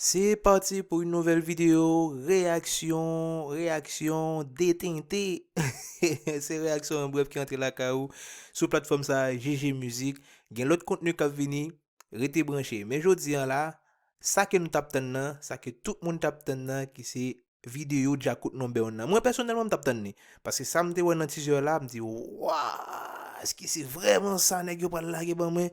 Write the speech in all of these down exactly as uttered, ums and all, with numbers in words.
C'est parti pour une nouvelle vidéo, reyaksyon, reyaksyon detente. Se reyaksyon an brèf ki antre lakay ou sou platfòm sa, G G Music. Gen lòt kontni k ap vini, rete branche. Men jodi an la, sa ke nou t ap tann nan, sa ke tout moun t ap tann nan, ki se videyo Djakout Number One nan. Mwen pèsonèlman, m t ap tann li. Paske sa m te wè nan teaser la, m di, "Wa, èske se vrèman sa nèg yo pral lage ban mwen?" M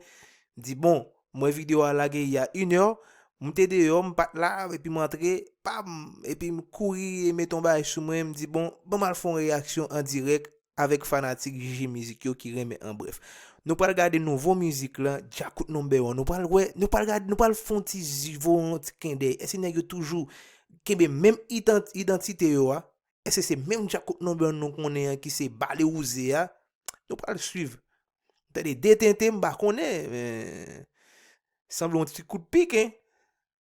di, "Bon, m wè videyo a lage il y a une heure, m te deyò, m pa t la, epi m antre, pam, epi m kouri e mete yon bagay sou mwen, m di, bon, ban m al fè yon reyaksyon an dirèk avèk fanatik G G Mizik yo ki renmen an brèf." Nou pral gade nouvo mizik lan, Djakout Number One. Nou pral wè, nou pral gade, nou pral fè yon ti zivo, yon ti klendèy. Èske nèg yo toujou kenbe menm idan-, idantite yo a? Èske se menm Djakout Number One nou konnen an ki se bale wouze a? Nou pral swiv. Tande detente, m pa konnen, men sanble yon ti kout pik, en.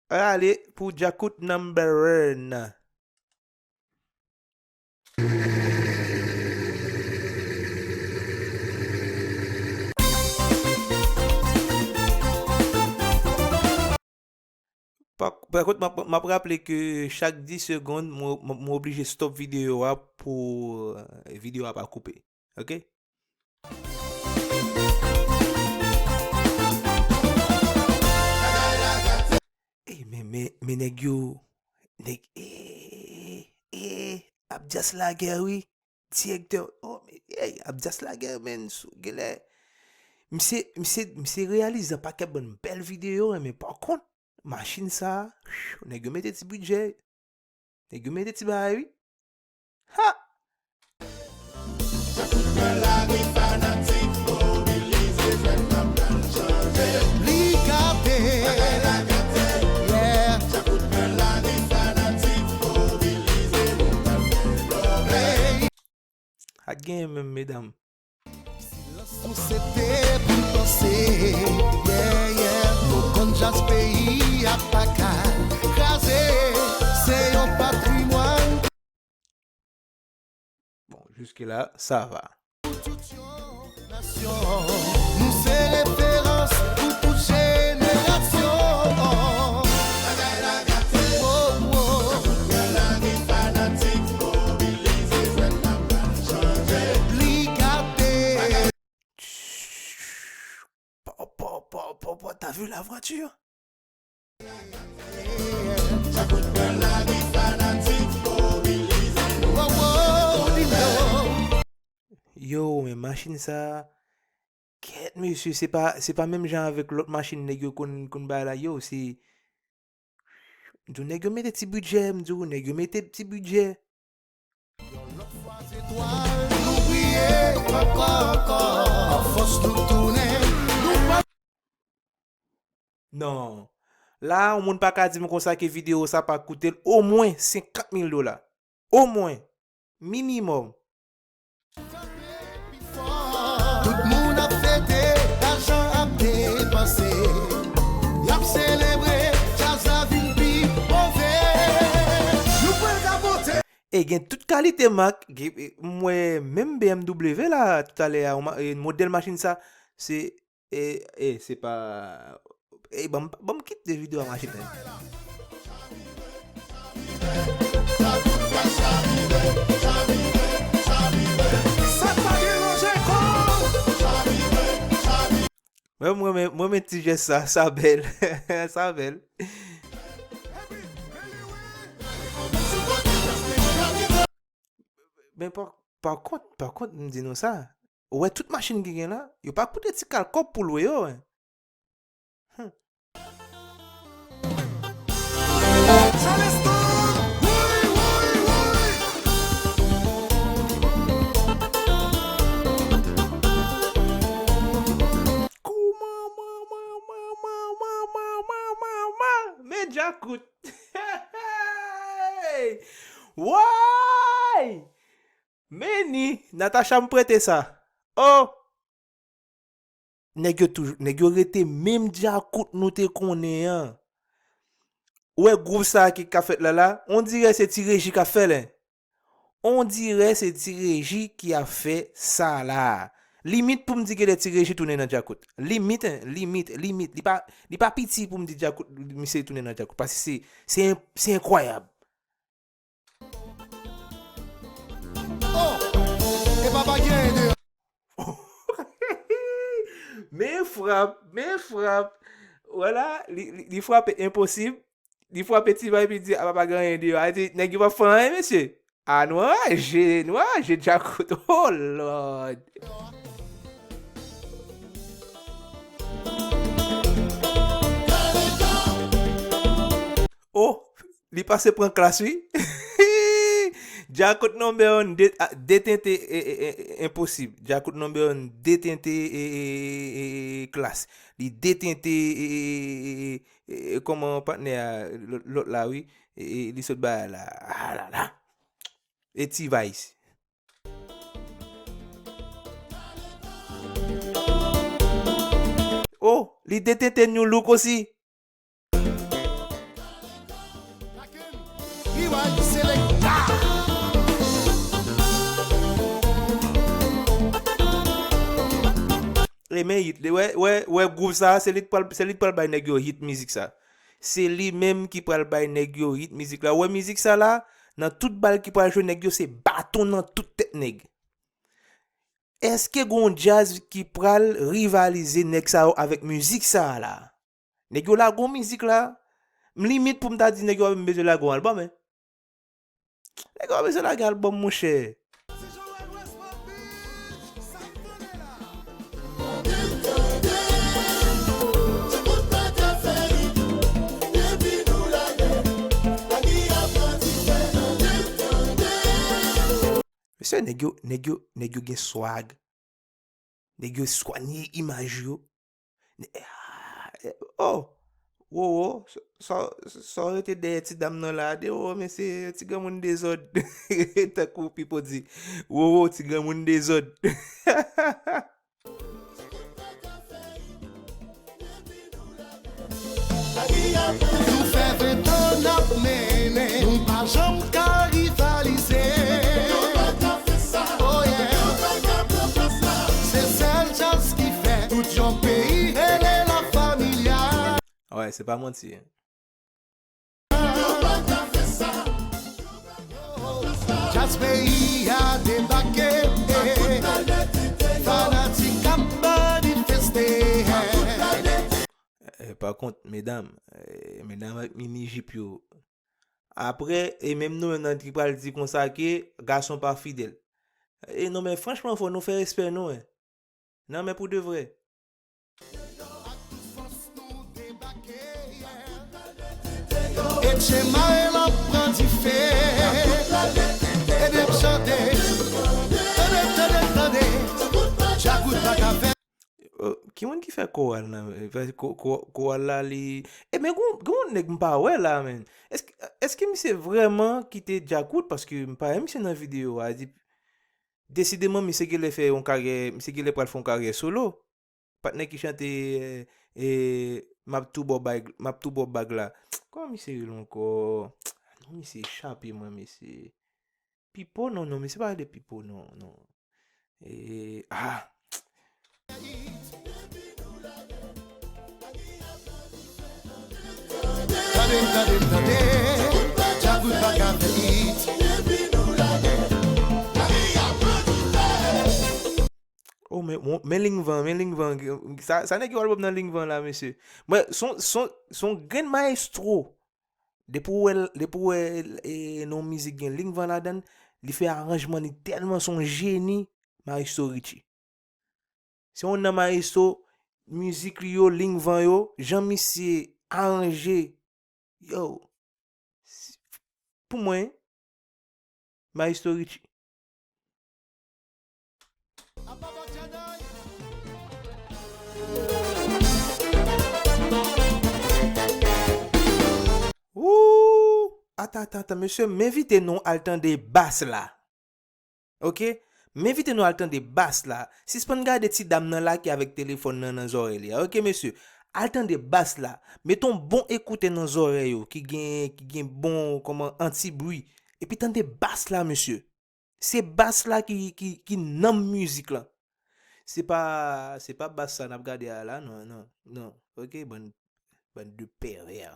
Ale pou Djakout Number One. Pa, pa kont, m ap, m ap raple ke chak dis segonn, mwen, mwen, mwen oblije stop videyo a pou, eh, videyo a pa koupe. Ok? Ey, men, men, men nèg yo, nèg, eh, eh, Abdias lagè, wi. Direktè, oh, men, ey, Abdias lagè, men, sou, genlè, misye, misye, misye reyalize yon pakèt bann bèl videyo, men pa kont, machin sa, nèg yo mete ti bidjè, nèg yo mete ti bagay, wi. Ha! Li gate. Yeah. Ak genyen menm, medam. Silans nou se te pou panse. Yeah, yeah. Nou konn djaz peyi a pa ka kraze. Se yon patrimwàn. Bon, jusque-là, ça va. Pou tout yon nasyon, nou se referans pou tout jenerasyon. Oh, oh. Li gate. Pa, pa, pa, pa, pa, t'as vu la voiture? Yo, men machin sa, kèt, mesye, se pa, se pa menm jan avèk lòt machin nèg yo konn, konn bay la, yo, se, m di w, nèg yo mete ti bidjè, m di w, nèg yo mete ti bidjè. Yon lòt fwa, zetwal, nou briye ankò, ankò. An fòs nou tounen, nou pa. Non. La, yon moun pa ka di m konsa ke videyo sa pa koute l omwen senkant mil dola. Omwen. Minimòm. Tout moun ap fete, lajan ap depanse. Y ap selebre, djaz la vin pi move. Nou pral kapote. E gen tout kalite mak, gen, e, m wè menm B M W la, toutalè a, yon ma-, e, modèl machin sa, se E, e, se pa, e, ban m, ban m kite videyo a mache tande. Sa pa deranje kò. Mwen, mwen, mwen, mwen, men ti jès sa, sa bèl. Sa bèl. Men pa, pa kont, pa kont, m di nou sa. Ou wè tout machin ki gen la, yo pa koute ti kal kòb pou lwe yo, en. Hmm. Kouman, man, man, man, man, man, man, man, man, man, men Djakout. Hey! Woy! Men ni, Natacha m prete sa. Oh! Nèg yo toujou, nèg yo rete menm Djakout nou te konnen an. Ou wè gwoup sa ki ka fèt la la, on dirè se Ti Reji k ap fè l, en. On dirè se Ti Reji ki ap fè sa la. Limit pou m di genlè Ti Reji tounen nan djakout. Limit, en, limit, limit. Li pa, li pa piti pou m di djakout, misye tounen nan djakout. Paske se, se, se enkwayab. Oh! E pa bagay de. Men frap, men frap. Vwala, li, li, li frape enposib. Li frape T-Vibe, li di, "A, pa, pa gen anyen deyò." A, di, nèg yo pa fè anyen, mesye. A, nou anraje, nou anraje djakout. Oh, Lord. Oh, li pase pran klas, wi. Djakout number one, de-, a, detente, e, e, e, e, enposib. Djakout number one, detente, e, e, e, e, e, klas. Li detente, e, e, e, e, e, e, kòman patnè a, lòt, lòt la, wi. E, e, li sot bay la. A la la. E T-Vice. Oh, li detente New Look osi. E men hit, wè, wè, wè gwoup sa, se li k pral, se li k pral bay nèg yo hit mizik sa. Se li menm ki pral bay nèg yo hit mizik la. Wè mizik sa la, nan tout bal ki pral jwe nèg yo, se baton nan tout tèt nèg. Èske gon djaz ki pral rivalize nèg sa yo avèk mizik sa la? Nèg yo lage yon mizik la, m limit pou m ta di nèg yo ap bezwen lage yon albòm, en. Nèg yo ap bezwen lage albòm, monchè. Mesye, nèg yo, nèg yo, nèg yo gen swag. Nèg yo swanye imaj yo. Ne-, ah, eh, oh, Wowo, sa, sa, sa w rete dèyè ti dam nan la, de Wowo, mesye, ti granmoun dezòd. Tankou Pipo di, Wowo, ti granmoun dezòd. Nou fè ven tan n ap mennen, nou pa janm ka rivalize. Nou pa ka fè sa. Oh yeah. Nou pa ka pran plas la. Se sèl djaz ki fè tout yon peyi rele La Familia. Wè, se pa manti, en. Djaz peyi a debake, fanatik ap manifeste. Eh, pa kont, medam, eh, medam ak mini jip yo. Apre, e menm nou menm nan ki pral di konsa ke gason pa fidèl. E non, men franchman, fò nou fè respè nou, en. Non, men pou de vrè. Etche Mael ap pran dife. Ede m chante. Tande, tande, tande. Djakout pa ka fè. Euh, ki moun ki fè koral nan, fè ko-, ko-, koral la li, e men gon, gon nèg m pa wè la, men. Èske, èske misye vrèman kite Djakout? Paske m pa wè misye nan videyo a. Di, desideman, misye genlè fè yon karyè, misye genlè pral fè yon karyè solo. Patnè ki chante, eh, eh, m ap tou ba w bag, m ap tou ba w bag la. Kòman misye rele ankò? Non, misye chape mwen, mesye. Pipo, non, non, misye pa rele Pipo, non, non. Eh, ah. Tande m, tande m, tande. Djakout pa ka fè hit. Oh, men, men, men Lingvan, men Lingvan. Sa, sa nèg yo albòm nan Lingvan la, mesye. Mwen, son, son, son grenn maestro. Depi w wè, depi w wè, e, nan yon mizik gen Lingvan ladan l, li fè aranjman, li tèlman son jeni, Maestro Richie. Se yon nan maestro, mizik li yo, Lingvan yo, jan misye aranje, yo, si, pou mwen, Maestro Richie. Ooh! Atan, atan, atan, mesye, m envite nou al tande bas la. Oke? M envite nou al tande bas la. Sispann gade ti dam nan la ki avèk telefòn nan nan zòrèy li a. Oke, mesye? Al tande bas la. Mete yon bon ekoutè nan zòrèy ou ki gen, ki gen bon, kòman, anti-bri. Epi tande bas la, mesye. Se bas la ki, ki, ki nanm mizik lan. Se pa, se pa bas sa n ap gade a la, non, non, non. Ok, bann, bann de pèvè.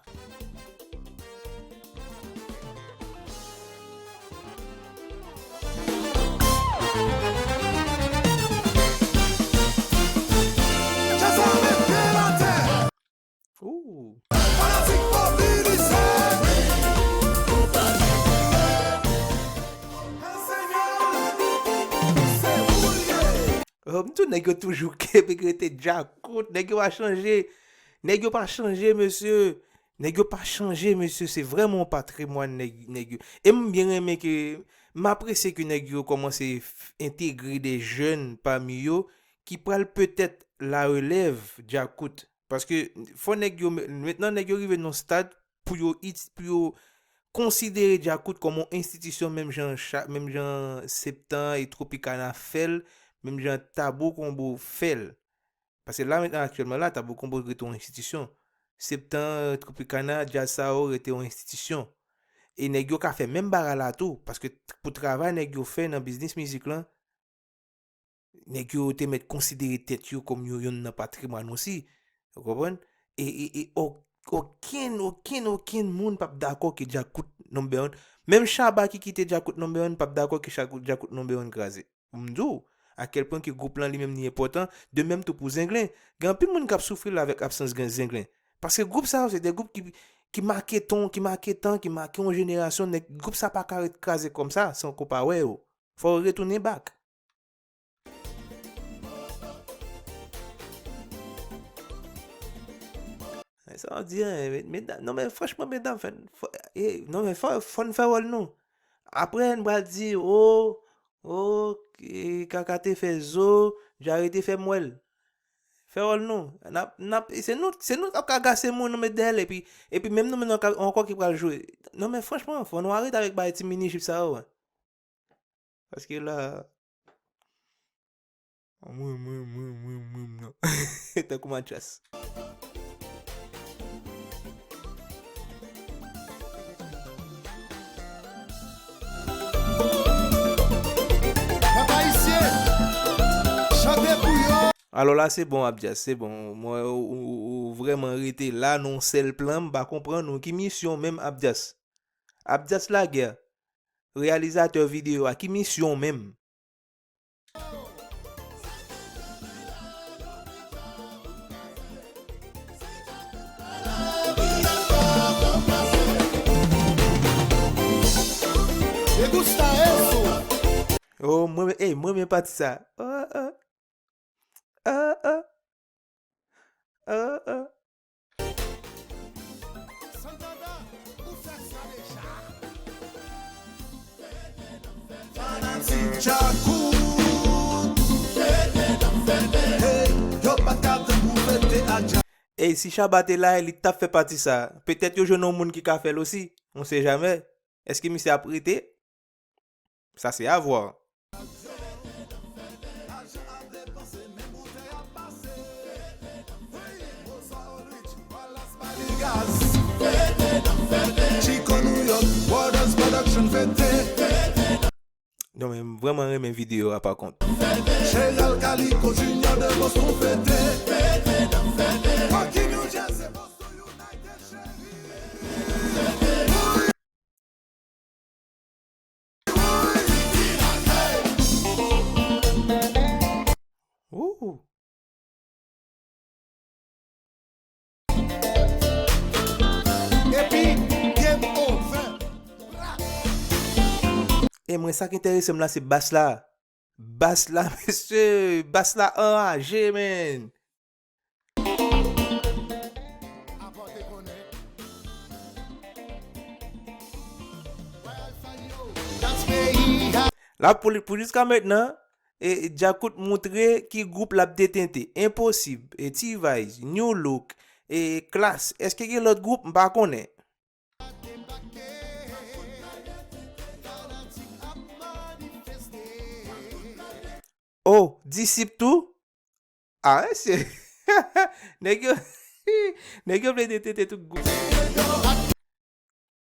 Ooh. Oh, m di w, nèg yo toujou kenbe rete Djakout, nèg yo pa chanje. Nèg yo pa chanje, mesye. Nèg yo pa chanje, mesye. Se vrèman yon patrimwàn, nèg, nèg yo. E m byen renmen ke, m apresye ke nèg yo kòmanse f-, entegre de jèn pami yo ki pral petèt larelèv Djakout. Paske fò nèg yo, mentnan nèg yo rive nan yon stad pou yo it-, pou yo konsidere Djakout kòm yon enstitisyon, menm jan cha-, menm jan Septan e Tropicana fè l, menm jan Tabou Combo fè l. Paske la mentnan aktyèlman la, Tabou Combo rete yon enstitisyon. Septan, Tropicana, djaz sa yo rete yon enstitisyon. E nèg yo ka fè menm bagay la tou, paske t-, pou travay nèg yo fè nan biznis mizik lan, nèg yo te mèt konsidere tèt yo kòm yo yonn nan patrimwàn osi. Ou konprann? E, e, e o-, okenn, okenn, okenn moun p ap dakò ke Djakout number one. Menm Shabba ki kite Djakout number one p ap dakò ke Djakout, Djakout number one kraze. M di w, a kèl pwen ke gwoup lan li menm li enpòtan, de menm tou pou Zenglen. Gen anpil moun k ap soufri la avèk absans Gen-, Zenglen. Paske gwoup sa yo se de gwoup ki, ki make ton, ki make tan, ki make yon jenerasyon. Nèg, gwoup sa pa ka ret kraze kòm sa san ke w pa wè yo. Fò yo retounen back. Men sa w di, en, men, men, non, men franchman, medam, fè, fò, e, non, men fò, fò n fè wòl nou. Apre, n pral di, o, o, e, Kaka te fè zo, Jare te fè mwèl. Fè wòl nou. N ap, n ap, se nou, se nou k ap ka gase moun, nou met dèyè l, epi, epi menm nou menm nou ka, ankò ki pral jwe. Non, men franchman, fò nou arete avèk bagay ti mini jip sa yo, en. Paske la, mwen, mwen, mwen, mwen, mwen, non. Tankou Mathias. Pèp ayisyen, chante pou yo. Alò la, se bon, Abdias, se bon. Mwen, ou, ou, ou vrèman rete la nan yon sèl plan, m pa konprann ou. Ki misyon menm, Abdias? Abdias Laguerre, reyalizatè videyo a, ki misyon w menm? Oh, mwen, ey, mwen renmen pati sa. Oh, oh. Ah, ah. Ah, ah. Ey, si Shabba te la, li t ap fè pati sa. Petèt yo jwenn yon moun ki ka fè l osi. On sait jamais. Èske misye ap rete? Sa se avwa. Non, men m vrèman renmen videyo a, pa kont. Ooh. Epi, game over. E mwen, sa k enterese m la, se bas la. Bas la, mesye, bas la anraje, man. La, pou, pou jiska mentnan, e, Djakout moutre ki gwoup l ap detente. Enposib, e, T-Vice, New Look, e, Klass. Èske gen lòt gwoup? M pa konnen. Oh, Disip tou? Ah, mesye. Nèg yo, nèg yo vle detente tout gwoup.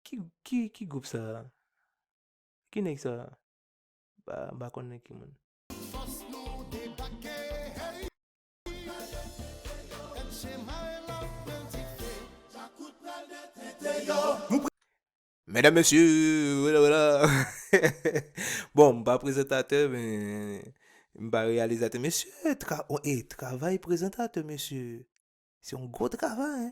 Ki, ki, ki gwoup sa? Ki nèg sa? Ba, m pa konn nan ki moun. Fòs nou debake. Medam, mesye, wala, wala. Bon, m pa prezantatè, men m pa reyalizatè. Mesye, tra, oh, eh, travay prezantatè, mesye. Se yon gwo travay, hein.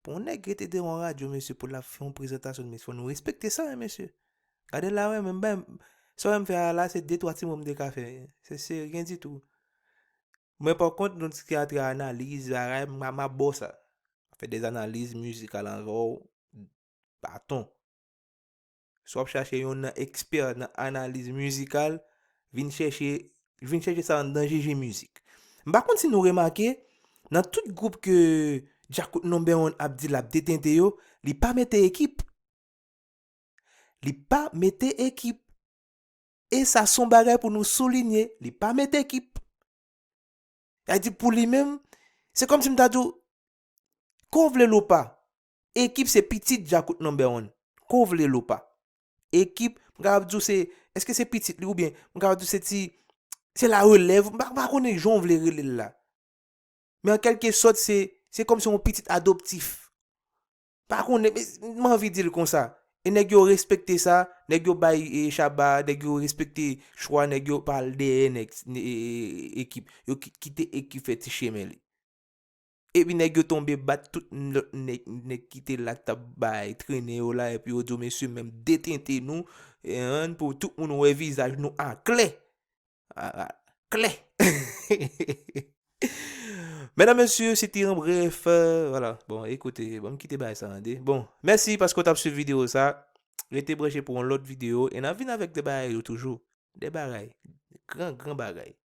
Pou yon nèg rete devan yon radyo, mesye, pou l ap fè yon prezantasyon, mesye, fò nou respekte sa, hein, mesye. Gade la, wè, men m bay, sa w wè m fè a la, se de twa ti mo m te ka fè. Se, se ryen ditou. Mwen, pa kont, nan ti teat analiz, bagay, m, m ap bò sa. Fè de analiz mizikal avè w, baton. Si w ap chache yon nan ekspè nan analiz mizikal, vin chèche, vin chèche sa anndan Jiji Mizik. M pa konn si nou remake, nan tout gwoup ke Djakout Number One ap di l ap detente yo, li pa mete ekip. Li pa mete ekip. E sa se yon bagay pou nou soulinye, li pa mete ekip. Sa di pou li menm, se kòmsi m ta di w, ke w vle l ou pa, ekip se pitit Djakout Number One. Ke w vle l ou pa. Ekip, m kapab di w se, èske se pitit li oubyen m kapab di w se ti, se la relèv, m pa, m pa konnen jan w vle rele l la. Men an kèlke sòt, se, se kòmsi yon pitit adoptif. Pa konnen, men m anvi di l konsa. E nèg yo respekte sa, nèg yo bay, e, Shabba, nèg yo respekte chwa, nèg yo pa al dèyè nèg, e, e, e, ekip. Yo ki-, kite ekip fè ti chemen li. Epi nèg yo tonbe bat tout lòt nèg, nèg ki te la k t ap bay trennen yo la, epi yo di yo, mesye, menm detente nou, e, pou tout moun wè vizaj nou aklè. A, a, klè. Medam, mesye, se te an brèf, euh, vwala. Bon, ekoute, bon, m kite bagay sa ande. Bon, mèsi paske w t ap swiv videyo sa. Rete branche pou yon lòt videyo. E n a vin avèk de bagay yo toujou. De bagay. Gran, gran bagay.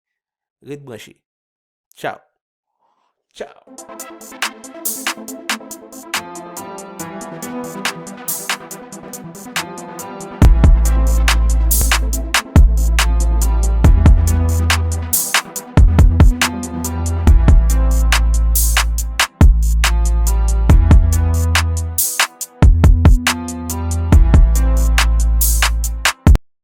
Ret branche. Tchaw. Tchaw.